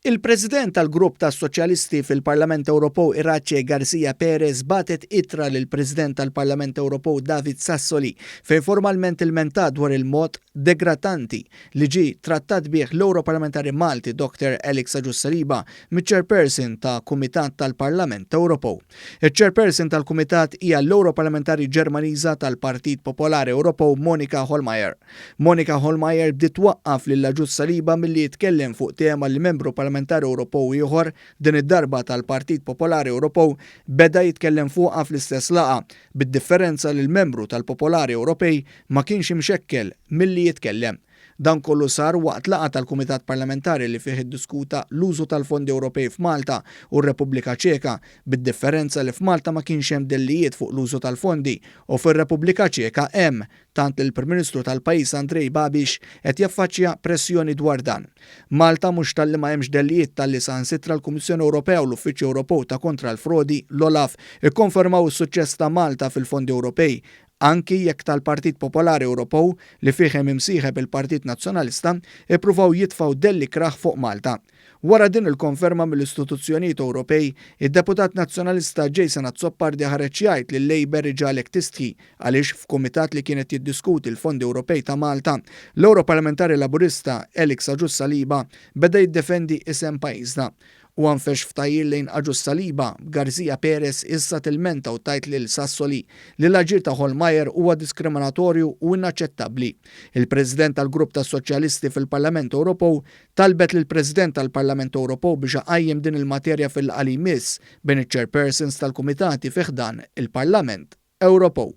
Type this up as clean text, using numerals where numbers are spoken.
Il-President tal-Grupp tas-Soċjalisti fil-Parlament Ewropew Iratxe Garcia Perez bagħtet ittra lill-President tal-Parlament Ewropew David Sassoli fejn formalment ilmentat dwar il-mod degradanti li ġie trattat bih l-Ewroparlamentari Malti Dr Alex Agius Saliba miċ-Chairperson ta' Kumitat tal-Parlament Ewropew. Iċ-Chairperson tal-Kumitat hija l-Ewroparlamentari Ġermaniża tal-Partit Popolari Ewropew Monika Hohlmeier. Monika Hohlmeier bdiet twaqqaf lil Agius Saliba milli jitkellem fuq tema li membru parlamentari Ewropew ieħor, din id-darba tal-Partit Popolari Ewropew, beda jitkellem fuqha fl-istess laqgħa, bid-differenza li l-membru tal-Popolari Ewropej ma kienx imxekkel milli jitkellem. Dan kollu sar waqt laqgħa tal-Kumitat Parlamentari li fih iddiskuta l-użu tal-fondi Ewropej f'Malta u r-Repubblika Ċeka, bid-differenza li f'Malta ma kienx hemm dellijiet fuq l-użu tal-fondi u fir-Repubblika Ċeka hemm, tant li l-Prim Ministru tal-pajjiż Andrej Babiš qed jaffaċċja pressjoni dwar dan. Malta mhux talli ma hemmx dellijiet talli saħansitra l-Kummissjoni Ewropea u l-Uffiċċju Ewropew ta' Kontra l-Frodi, l-OLAF, ikkonfermaw is-suċċess ta' Malta fil-fondi Ewropej, anki jekk tal-Partit Popolari Ewropew, li fih hemm imsieħeb il-Partit Nazzjonalista, ippruvaw jitfgħu dell ikrah fuq Malta. Wara din il-konferma mill-istituzzjonijiet Ewropej, id-deputat Nazzjonalista Jason Azzopardi ħareġ jgħid li l-Labour iġagħlek tistħi għaliex f'kumitat li kien qed jiddiskuti l-fondi Ewropej ta' Malta, l-Ewroparlamentari Laburista Alex Agius Saliba beda jiddefendi isem pajjiżna. Huwa nfexx f'tgħajjir lejn Agius Saliba, b'Garzia Perez issa tilmenta u tgħid lil Sassoli li l-aġir ta' Hohlmeier huwa diskriminatorju u inaċċettabbli. Il-President tal-Grupp tas-Soċjalisti fil-Parlament Ewropew talbet lill-President tal-Parlament Ewropew biex iqajjem din il-materja fil-laqgħa li jmiss bejn iċ-chairpersons tal-kumitati fi ħdan il-Parlament Ewropew.